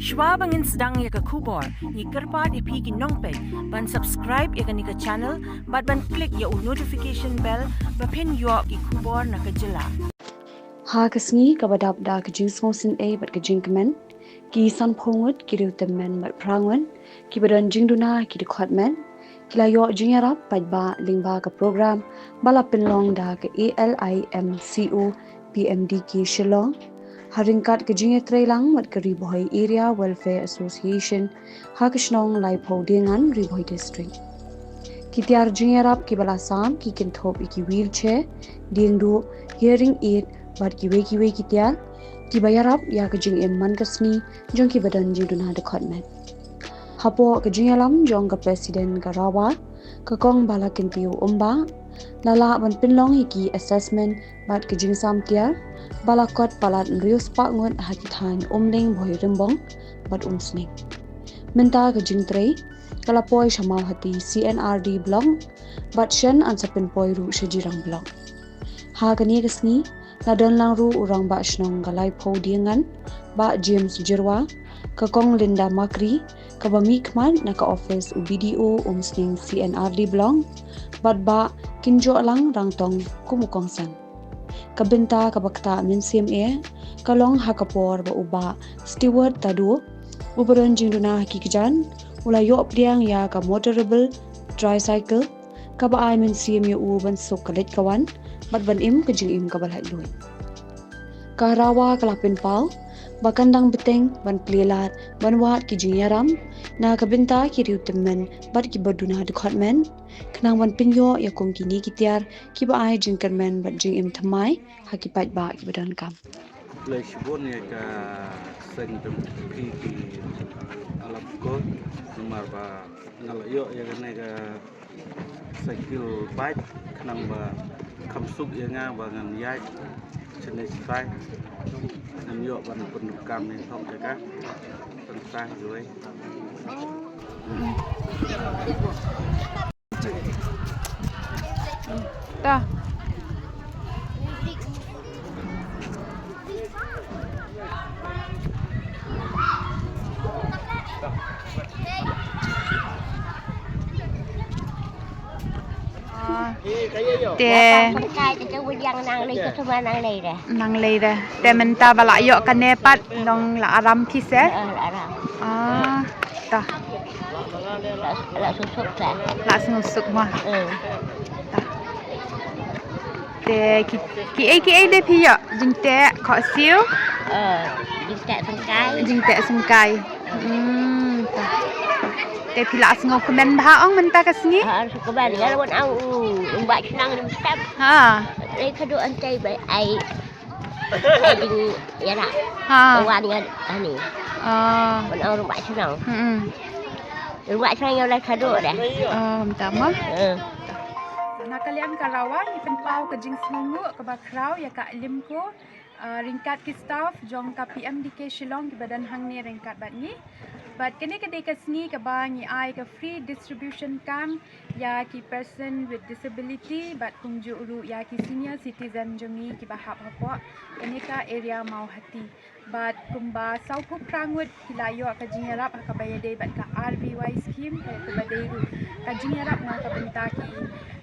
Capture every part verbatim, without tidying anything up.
Shuwa ba ngin sdang ïa ka khubor, ngi kyrpad ïa phi ki nongpeit ban subscribe ïa kane ka channel bad ban click ïa u notification bell ba phin ïoh ki khubor na ka jylla. Ha ka sngi kaba dap da ka jingsngewsynei bad ka jingkmen, ki sanphew ngut ki riewtymmen bad phra ngut kiba don jingduna ha ki dkhot met ki la ïoh jingïarap paidbah lyngba ka program ba la pynlong da ka A L I M C O P M D K Shillong, ha ryngkat ka jingïatreilang bad ka Ri Bhoi Area Welfare Association ha ka shnong Laiphew Diengan, Ri Bhoi District. Ki tiar jingïarap kiba la sam ki kynthup ïa ki wheelchair, diengduh, hearing aid bad kiwei kiwei ki tiar kiba ïarap ïa ka jingim man ka sngi jong kiba don jingduna dkhot met. Hapoh ka jingïalam jong ka President ka RAWA, ka Kong Balakyntiew Umbah, la lah ban pynlong ïa ki assessment bad ka jingsam tiar ba la kot palat hynriew spah ngut ha ki thaiñ Umling, Bhoirymbong bad Umsning. Mynta ka jingtrei ka la poi sha Mawhati C and R D Block bad shen yn sa pynpoi ruh sha Jirang Block. Ha kane ka sngi la don lang ruh u Rangbah Shnong ka Laiphew Diengan, Bah James Jyrwa, ka Kong Linda Makri, kaba mihkhmat na ka office u B D O Umsning C and R D Block bad Bah Kynjohlang Rangtong kum u kongsan. Ka bynta kaba ktah mynsiem eh ka long ha ka por ba u Bah Stewart Tadu, uba don jingduna ha ki kjat, u la ïoh pdiang ïa ka motorable tricycle kaba ai mynsiem ïa u ban suk ka leit ka wan bad ban im ka jingim kaba laitluid. Ka RAWA ka la pynpaw ba kan dang bteng ban plie lad ban wad ki jingïalam na ka bynta ki riewtymmen bad kiba duna dkhot met, khnang ban pynïoh ïa kum kine ki tiar kiba ai jingkyrmen bad jingim thymmai ha ki paidbah kiba donkam. Khublei shibun ïa ka seng jong phi ki Alapko, namar ba nga la ïoh ïa kane ka cycle bike khnang ba kham suk ïa nga ba ngan ïaid shane shatai, ngan ïoh ban pyndonkam ïa ka. Tang sa iwei. Ta. Ah, te. Kai te te wujang nang lei, ka suma nang lei de. Nang lei de. Te mynta ba la ïoh kane pat long la aram phi se? Ah, la aram. Ah, ta. La, la sngewsuk sa. La sngewsuk ma. Eh. Ta. Te ki, kiei kiei de phi ïoh? Jingteh khohsiew? Eh, jingteh syngkai. Jingteh syngkai. Hmm, ta. Te phi la sngewkmen bha ong mynta ka sngi? Ha, sngewkmen. Nga la wan ong u, u Bah Chnong ni mstem. Ha. Lei khadduh antai ba ai. Ai jingïarap. Ha. Wan ïa ani. Ah. Wan ong u Bah Chnong. Hmm. U Bah Chnong ïa lei khadduh de. Ah, mynta ma. Eh. Na ka liang ka RAWA ngi pynpaw ka jingsngewnguh kaba khraw ïa ka Alapko, ah, ryngkat ki staff jong ka P M D K Shillong kiba don hangne ryngkat bad ngi. Bad kane ka dei ka sngi kaba ngi ai ka free distribution camp ïa ki person with disability bad kumjuh ruh ïa ki senior citizen jong ngi kiba hap hapoh kane ka area Mawhati. Bad kumba sawphew phra ngut ki la ïoh ka jingïarap ha kaba ïadei bad ka R V Y scheme, kaba dei ruh ka jingïarap na ka bynta ki,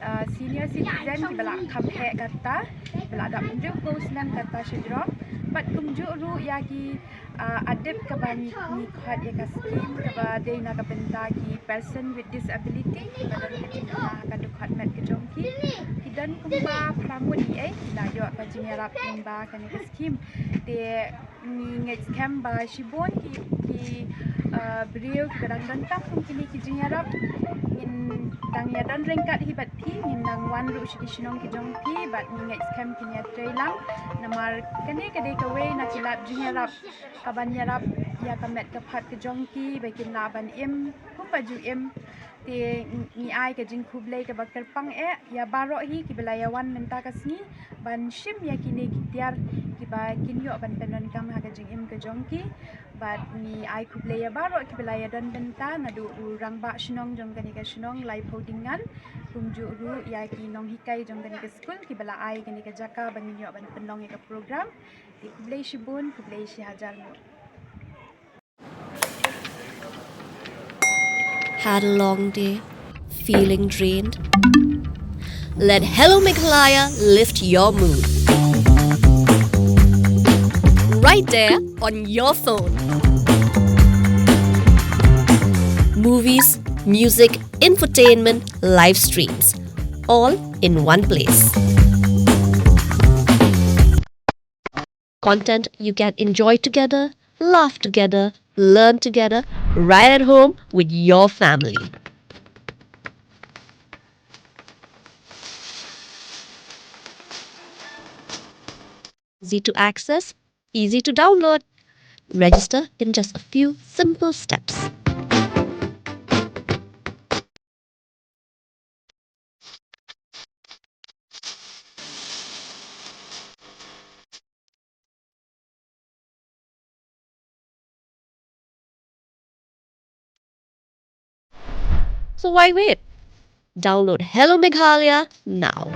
ah, senior citizen kiba la kham heh katta, kiba la dap hynriewphew snem katta shajrong. Bad kumjuh ruh ïa ki, ah, adep kaba ngi, ngi khot ïa ka scheme kaba dei na ka bynta ki person with disability kiba don ka jingduna ha ka dkhot met ka jong ki. Ki don kumba phra ngut ïa ki la ïoh ka jingïarap lyngba kane ka scheme. Te ngi ngeit skhem ba shibun ki, ki, ah, briew kiba dang donkam kum kine ki jingïarap ngin dang ïadon ryngkat hi bad phi, ngin dang wan ruh sha ki shnong ki jong phi, bad ngi ngeit skhem kin ïatrei lang. Namar kane ka dei kawei na ki lad jingïarap kaban ïarap ïa ka met ka phad ka jong ki ba kin lah ban im kumba ju im. Te ngi ai ka jingkhublei kaba kyrpang eh ïa baroh hi kiba la ïawan mynta ka sngi ban shim ïa kine ki tiar kiba kin ïoh ban pyndonkam ha ka jingim ka jong ki. Bad ngi ai khublei ïa baroh kiba la ïadon bynta, naduh u rangbah shnong jong kane ka shnong Laiphew Diengan, kumjuh ruh ïa ki nonghikai jong kane ka skul kiba la ai kane ka jaka ba ngin ïoh ban pynlong ïa ka program. Te khublei shibun, khublei shihajar nguh. Had a long day? Feeling drained? Let Hello Meghalaya lift your mood. Right there on your phone. Movies, music, infotainment, live streams, all in one place. Content you can enjoy together, laugh together, learn together, right at home with your family. Easy to access, easy to download. Register in just a few simple steps. So why wait? Download Hello Meghalaya now.